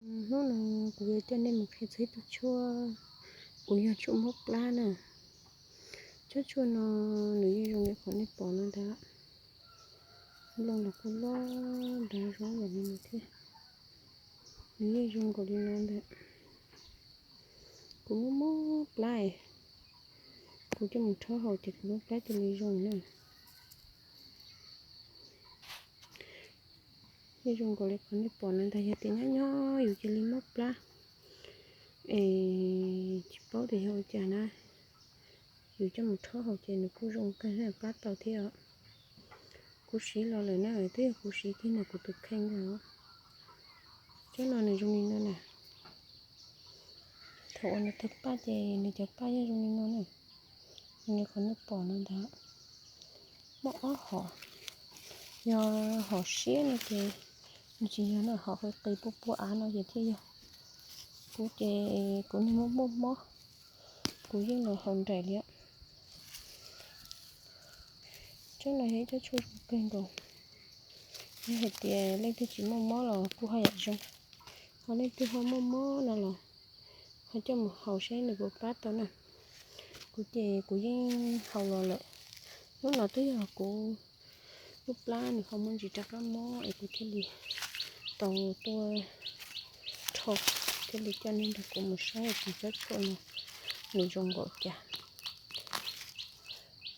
Hnub no kuv yuav coj nej mus qhia txog ib tug tshuaj uas yog tshuaj mob plab na. Tsob tshuaj no nws yeej zoo li qhov nej pom no ntag. Nplooj los kuj loj nrov zoo yam li no thiab. Nws yeej zoo nkaus li no ntag. Kuv mob mob plab, kuv coj mus rhaub haus ces kuv lub plab cia li zoo na. Yeej zoo nkaus li qhov nej pom no ntag. Yog tias nyob nyob yus cia li mob plab es tsis paub tias yog ua cas na, yus coj mus rhaub haus ces nws kuj zoo kawg plab tau thiab os. Kuv siv los lawm na, twb yog kuv siv kiag ntawm kuv tus kheej ntag. Tsob no nws zoo li no na. Thaum uas nws tawg paj ces nws cov paj yeej zoo li no na. Zoo li qhov nej pom no ntag. Muaj ob hom. Yog hom siab no ces nws tsis yog na, hom qis qis puag puag av no ces thiaj yog. Kuv ces kuv niag muaj muaj mob, kuv yeej los haus nraim li. Tsob no yog ib tsob tshuaj zoo kawg nkaus. Yog hais tias leej twg tsis muaj mob los kuj ho yam zoo, ho leej twg ho muaj mob no los ho coj mus haus seb nws puas pab tau na. Kuv ces kuv yeej haus los lawm. Hnub no twb yog kuv lub plab nws ho muaj ntsis rov qab mob es kuv thiaj li tau tuaj rho, thiaj li coj nej nrog kuv mus saib hais tias tsob tshuaj no nws zoo npaum cas.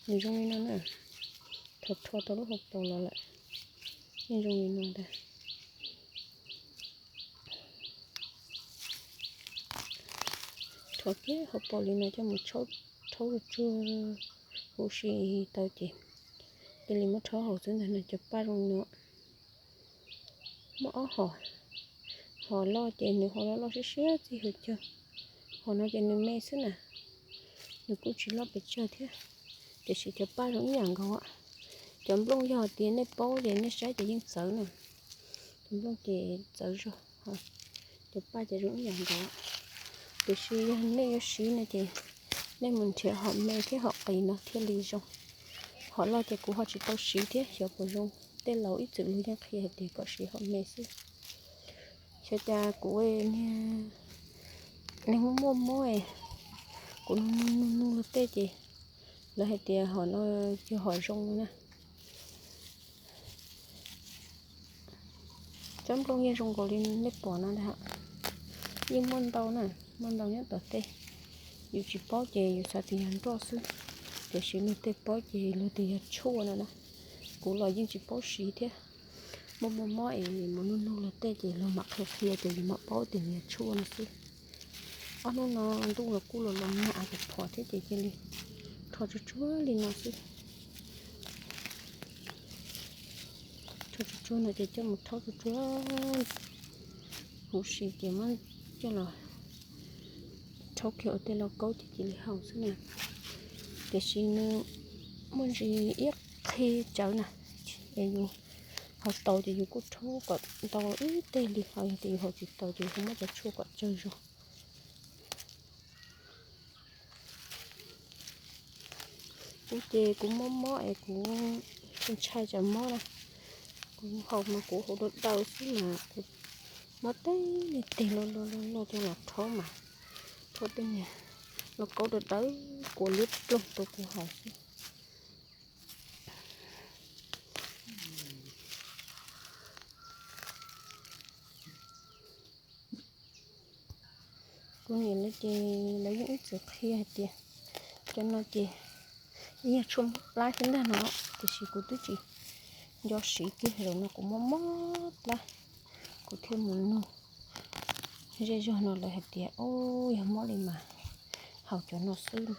Nws zoo li no na, thaum rho tau lub hauv paus los lawm, yeej zoo li no ntag. Rho kiag hauv paus li no coj mus rhaub, rhaub tsuag tsuag huv si tau ces cia li muab rhaub haus xwb ntag no. Cov paj zoo no muaj ob hom. Hom loj ces nws ho loj loj siab siab txij hauv caug. Hom no ces nws me xwb na, nws kuj tsis loj pes tsawg thiab, tiam sis cov paj zoo ib yam nkaus. Cov nplooj yog tias nej paub ces nej saib ces yeej txawv na. Cov nplooj ces txawv zog, cov paj ces zoo ib yam nkaus. Tiam sis yog nej yuav siv no ces nej mus nrhiav hom me thiab hom qis no thiaj li zoo. Hom loj ces kuv ho tsis tau siv thiab, xyov puas zoo. Tej laus ib txwm luag yeej qhia hais tias kom siv hom me xwb. Xyov cas kuv niag, niag muaj muaj mob, kuv nug nug nug luag tej ces lawv hais tias hom no yog hom zoo na. Tsob nplooj yeej zoo nkaus li nej pom no ntag. Yeej muaj ntau na, muaj ntau nyob tom tej. Yus tsis paub ces yus xav tias yog nroj xwb, tiam sis luag tej paub ces luag tias yog tshuaj no na. Kuv los yeej tsis paub siv thiab. Muaj muaj mob es mus nug nug luag tej ces luag mam qhia qhia ces yus mam paub tias nws yog tshuaj no xwb. Ob hnub no ntuj los kuj los los nag av phom thiab ces cia li rho tsuag tsuag li no xwb. Rho tsuag tsuag no ces coj mus rhaub tsuag tsuag huv si ces muab coj los rhaub kiag ua tej lauj kaub ces cia li haus xwb na. Tiam sis nws muaj ntsis ib qhi tsawv na, es yus haus tau ces yus kuj rhaub kom ntau ib teg li, ho yog tias yus haus tsis tau ces yus muab cov tshuaj kom tsawg zog. Kuv ces kuv mob mob es kuv ntshai tsam mob na. Kuv haus mas kuv haus daw daw xwb mas kuv muab tej niag teg loj loj loj loj coj los rhaub mas rhaub tej niag lauj kaub daw dawb kuav liab ploog rau kuv haus xwb. Kuv niam lawv ces lawv yeej ib txwm qhia hais tias cov no ces yeej yog tshuaj mob plab thiab ntag no, tiam sis kuv twb tsis nco siv kiag, zaum no kuv mob mob plab kuv thiaj mus nug zej zog no lawv hais tias, o, yog mob li mas haus cov no xwb.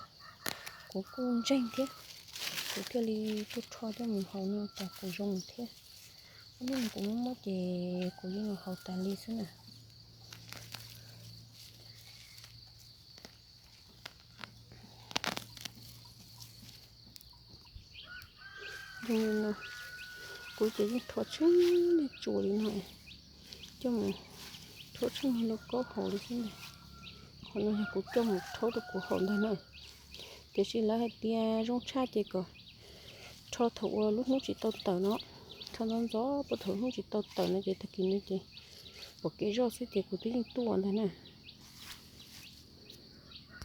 Kuv kuj ntseeg thiab, kuv thiaj li tuaj rho coj mus haus no cas kuv zoo thiab. Ob hnub no kuv mob mob ces kuv yeej los haus tas li xwb na. Zoo li no, kuv ces yeej rho tsheej niag tshuaj li no, coj mus rhaub tsheej niag lauj kaub haus li xwb ntag. Qhov no yog kuv coj mus rhaub rau kuv haus ntag na. Tiam sis lawv hais tias zoo tshaj ces kom rho thaum uas lub hnub tsis tau tawm no, rho ntxov ntxov puag thaum lub hnub tsis tau tawm no ces tag kis no ces Pom kev zoj xwb ces kuv twb yeej tuaj ntag na.